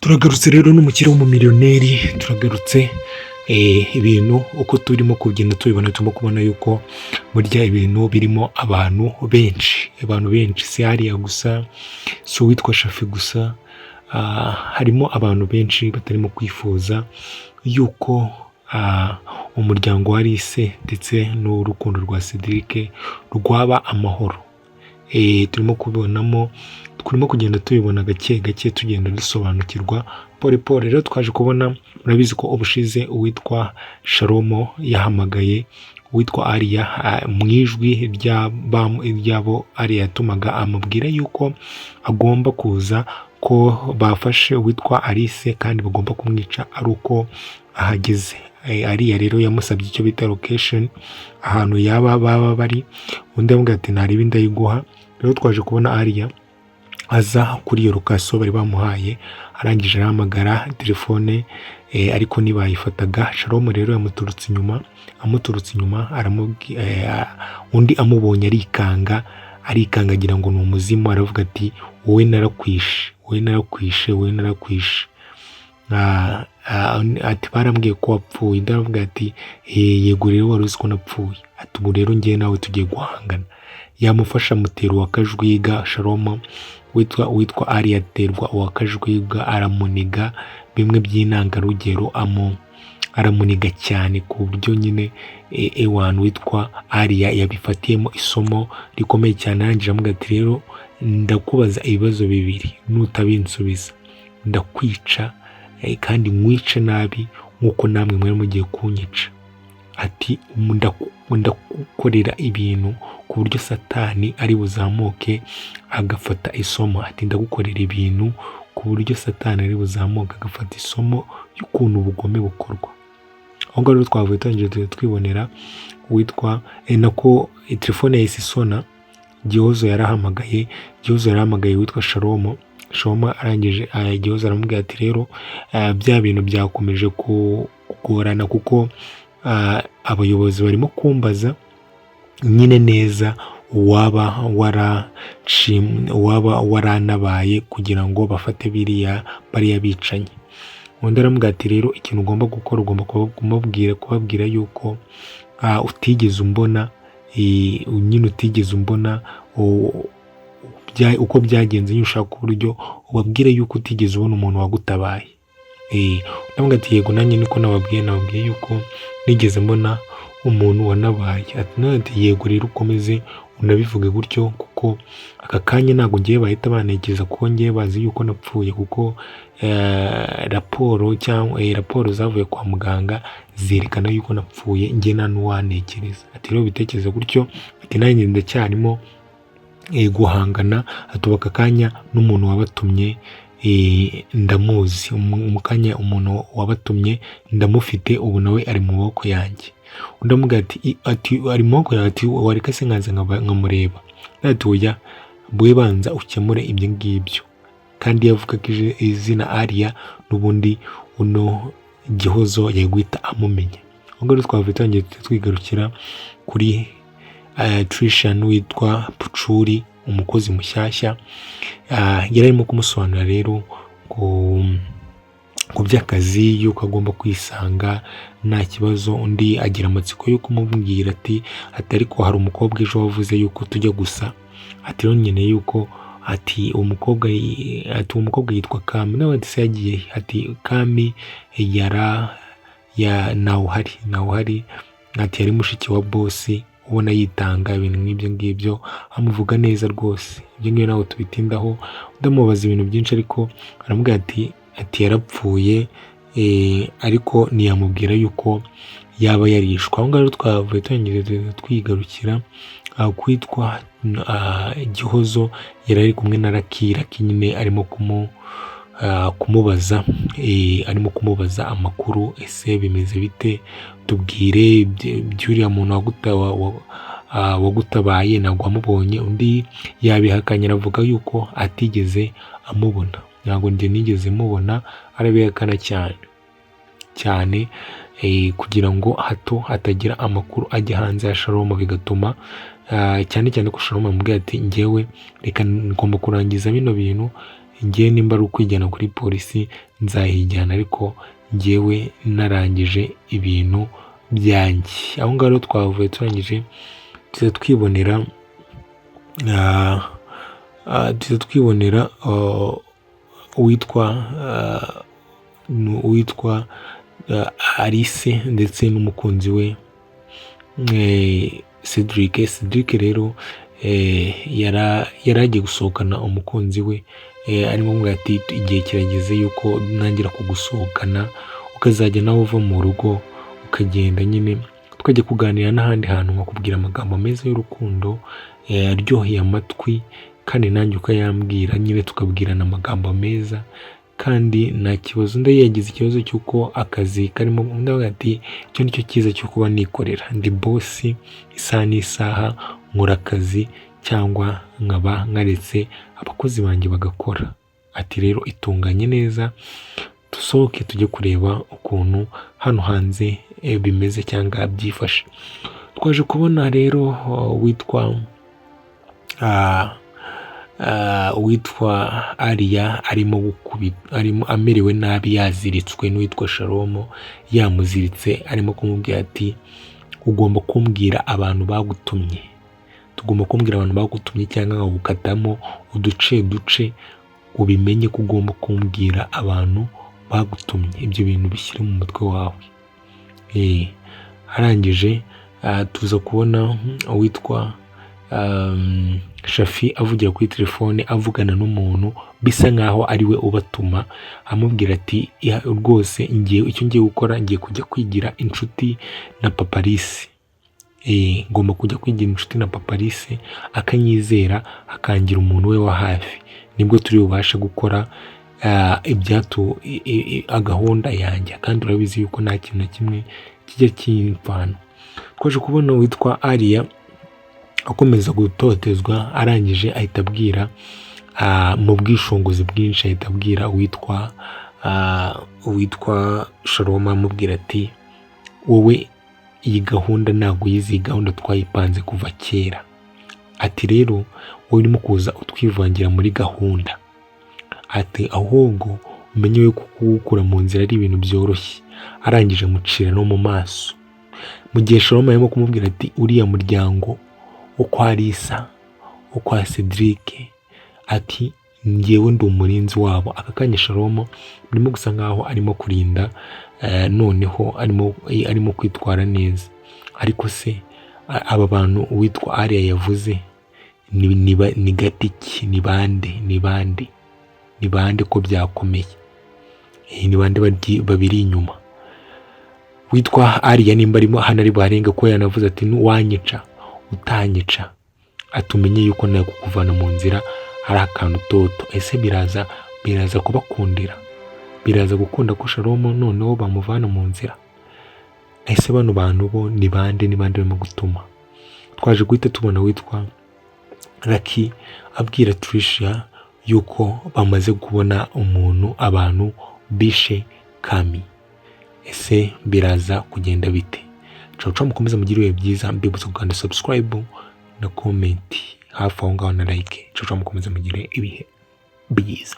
Turagarutse rero n'umukire w'umumiliyoneri, turagarutse. Ibintu uko turimo kugenda tubibona, turimo kubona yuko burya ibintu birimo abantu benshi, abantu benshi si hariya gusa, si uwitwa Shafi gusa, harimo abantu benshi batarimo kwifuza yuko umuryango wa Alice ndetse n'urukundo rwa Cedric rwaba amahoro. Turimo kubibonamo, turimo kugenda tubibona gake gake, tugenda dusobanukirwa pole pole. Rero twaje kubona, murabizi ko ubushize uwitwa Shalomo yahamagaye uwitwa Ariya mu ijwi ry'abo Ariya yatumaga, amubwira yuko agomba kuza, ko bafashe uwitwa Alice kandi bagomba kumwica ari uko ahageze. Ariya rero yamusabye icyo bita location, ahantu yaba baba bari. Undi aramubwira ati: "Ntarebe, ndayiguha." Rero twaje kubona Ariya aza kuri iyo location bari bamuhaye, arangije arahamagara telefone, ariko ntibayifataga. Shalomo rero yamuturutse inyuma, amuturutse inyuma undi amubonye arikanga, arikanga agira ngo ni umuzimu. Aravuga ati: "Wowe narakwishe, wowe narakwishe, wowe narakwishe." Ati: "Barambwiye ko wapfuye." Undi aravuga ati: "Yego rero, wari uzi ko napfuye." Ati: "Ubu rero njyewe nawe tugiye guhangana." Yamufasha amutera uwa kajwiga. Shalomo witwa Ariya aterwa uwa kajwiga, aramuniga bimwe by'intangarugero, aramuniga cyane ku buryo nyine ewana witwa Ariya yabifatiyemo isomo rikomeye cyane. Arangije aramubwira ati: "Rero ndakubaza ibibazo bibiri, nutabinsubiza ndakwica, kandi nkwice nabi nk'uko namwe mwari mugiye kunyica." Ati: "Ndagukorera ibintu ku buryo Satani ari buzamuke agafata isomo." Ati: "Ndagukorera ibintu ku buryo Satani ari buzamuke agafata isomo y'ukuntu ubugome bukorwa." Aho ngaho rero twavuye turangije tujya twibonera uwitwa nako telefone yahise isona. Gihozo yarahamagaye, Gihozo yarahamagaye witwa Shalomo. Shalomo arangije, Gihozo aramubwira ati: "Rero bya bintu byakomeje kugorana kuko abayobozi barimo kumbaza nyine neza uwaba waranabaye kugira ngo bafate biriya bariya bicanyi." Undi aramubwira ati: "Rero ikintu ugomba gukora, ugomba kubabwira yuko utigeze umbona nyine, utigeze umbona uko byagenze nyine. Ushaka uburyo ubabwire yuko utigeze ubona umuntu wagutabaye." Undi ati: "Yego, nanjye niko nababwiye, nababwiye yuko nigeze mbona umuntu wanabaye." Ati nawe ati: "Yego, rero ukomeze unabivuge gutyo, kuko aka kanya ntabwo ngiye bahita bantekereza, kuko ngiye bazi yuko napfuye, kuko raporo cyangwa raporo zavuye kwa muganga zerekana yuko napfuye, njye nta n'uwantekereza." Ati: "Rero bitekereze gutyo." Ati: "Nanjye ndacyarimo guhangana." Ati: "Ubu aka kanya n'umuntu wabatumye ndamuzi, mu kanya umuntu wabatumye ndamufite, ubu nawe ari mu maboko yanjye." Undi amubwira ati: "Ari mu maboko yawe?" Ati: "Wareka se nkaza nkamureba?" Ati: "Oya, bwe banza ukemure ibyo ngibyo." Kandi iyo avugaga izina Ariya, n'ubundi uno Gihozo yari guhita amumenya. Aho ngaho twavuye turangiye twigarukira kuri Trisha n'uwitwa Pucuri, umukozi mushyashya. Yari arimo kumusobanurira rero ku by'akazi, yuko agomba kwisanga nta kibazo. Undi agira amatsiko yo kumubwira ati: "Ariko hari umukobwa ejo wavuze yuko tujya gusa." Ati: "Rero nkeneye yuko," ati uwo mukobwa, ati: "Uwo mukobwa yitwa Kami." Nawe ati: "Se yagiye he?" Ati: "Kami yara ya ntawuhari, ntawuhari." Ati: "Yari mushiki wa boss, ubona yitanga," ibintu nk'ibyo ngibyo, amuvuga neza rwose. Ibyo ngibyo ntabwo tubitindaho. Ndamubaza ibintu byinshi, ariko aramubwira ati yarapfuye, ariko ntiyamubwira yuko yaba yarishwe. Aho ngaho rero twavuye turangije twigarukira kwitwa Gihozo yari ari kumwe na Lucky. Lucky nyine arimo kumubaza, arimo kumubaza amakuru: "Ese bimeze bite? Tubwire by'uriya muntu wagutabaye, ntabwo wamubonye?" Undi yabihakanye, aravuga yuko atigeze amubona. "Ntabwo njye nigeze mubona." Arabihakana cyane cyane, kugira ngo hato hatagira amakuru ajya hanze ya Shalom, bigatuma cyane cyane ko Shalom amubwira ati: "Njyewe reka ngomba kurangiza bino bintu." Ngewe nimba ari ukwijyana kuri polisi nzayijyana, ariko ngewe narangije ibintu byanjye." Aho ngaho rero twavuye turangije tuza twibonera uwitwa Alice ndetse n'umukunzi we Cedric. Cedric rero yari agiye gusohokana umukunzi we, arimo amubwira ati: "Igihe kirageze yuko ntangira kugusohokana, ukazajya nawe uva mu rugo ukagenda nyine, tukajya kuganira n'ahandi hantu, nkakubwira amagambo meza y'urukundo aryoheye amatwi, kandi nanjye ukayambwira nyine, tukabwirana amagambo meza kandi nta kibazo." Undi yagize ikibazo cy'uko akazi karimo, undi avuga ati: "Icyo ni cyo cyiza cyo kuba nikorera, ndi boss, isaha n'isaha nkora akazi cyangwa nkaba nkaretse abakozi banjye bagakora." Ati: "Rero itunganye neza, dusohoke tujye kureba ukuntu hano hanze bimeze cyangwa byifashe." Twaje kubona rero witwa Ariya arimo gukubita, arimo amerewe nabi, yaziritswe n'uwitwa Shalomo, yamuziritse, arimo kumubwira ati: "Ugomba kumbwira abantu bagutumye, tugomba kumbwira abantu bagutumye cyangwa nkagukatamo uduce duce. Ubimenye ko ugomba kumbwira abantu bagutumye, ibyo bintu bishyire mu mutwe wawe." Arangije tuza kubona uwitwa Shafi avugira kuri telefone, avugana n'umuntu bisa nkaho ari we ubatuma, amubwira ati: "Rwose ngiye, icyo ngiye gukora, ngiye kujya kwigira inshuti na Papa Alice. Ngomba kujya kwigira inshuti na Papa Alice, akanyizera, akangira umuntu we wa hafi, nibwo turi bubashe gukora ibyatu gahunda yanjye, kandi urabizi yuko nta kintu na kimwe kijya kimpfana." Twaje kubona uwitwa Ariya akomeza gutotezwa, arangije ahita abwira mu bwishongozi bwinshi, ahita abwira uwitwa Shalom, amubwira ati: "Wowe iyi gahunda ntabwo uyizi, iyi gahunda twayipanze kuva kera." Ati: "Rero wowe urimo kuza utwivangira muri gahunda." Ati: "Ahubwo umenye yuko kuwukura mu nzira ari ibintu byoroshye." Arangije amucira no mu maso, mu gihe Shalom arimo kumubwira ati: "Uriya muryango wo kwa Lisa, wo kwa Cedric," ati: "ngewe ndi umurinzi wabo." Aka kanya Shalom birimo gusa nkaho arimo kurinda, noneho arimo kwitwara neza. Ariko se aba bantu uwitwa Ariya yavuze ni gati ki? Ni bande? Ni bande? Ni bande ko byakomeye? Ni bande babiri inyuma? Witwa Ariya nimba arimo hano ari buharenga, ko yanavuze ati: "Wanyica utanyica," atumenye yuko nawe kukuvana mu nzira hari akantu toto. Ese biraza kubakundira? Biraza gukunda ko Shalom noneho bamuvana mu nzira? Ese bano bantu bo ni bande? Ni bande barimo gutuma? Twaje guhita tubona witwa Lucky abwira Tricia yuko bamaze kubona umuntu, abantu bishe Kami. Ese biraza kugenda bite? Ciao ciao, mukomeze mugire ibihe byiza. Mbibutsa gukanda subscribe na comment hafi aho ngaho na like. Ciao ciao, mukomeze mugire ibihe byiza.